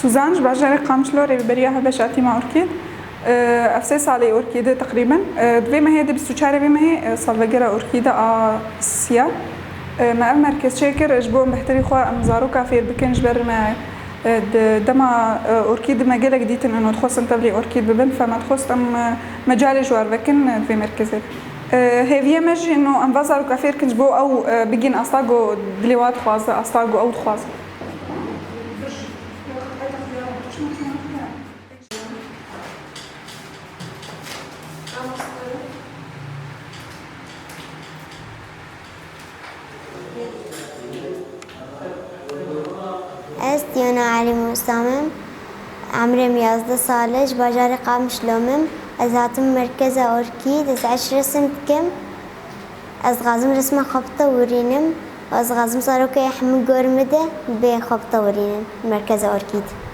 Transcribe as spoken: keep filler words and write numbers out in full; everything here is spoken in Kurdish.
Suzan ji bajarê Qamişlo, rêveberiya hilbeşa tîma Orkîd. Ev sê salê Orkîd e teqrîben. Di vê mehê de, bîst û çarê vê mehê, salvegera Orkîd a siya. Me ev merkez çêkir ji bo em behterî xwe em zaroka fêr bikin, ji ber me, e, di dema, e, Orkîd me gelek dîtin, eno dixwestin tevlî Orkîd bibin, fe me dixwest em, e, mecalê ji war vekin, e, di vê merkezê de. E, hêviye me jî eno em va zaroka fêr kin ji bo ew, e, bigîn asta ku dilê wa dixwaze, asta ku ew dixwaze. Ez Diyana Elî Musam im. Emrê min yazdeh sal e, ji bajarê Qamişlo me im. Ez hatim merkeza Orkîd, ez eş resim dikim. Ez dixwazim resma xwe bitewirînim û ez dixwazim zarokê hemû gor min de bê xwe bitewirînin merkeza Orkîd.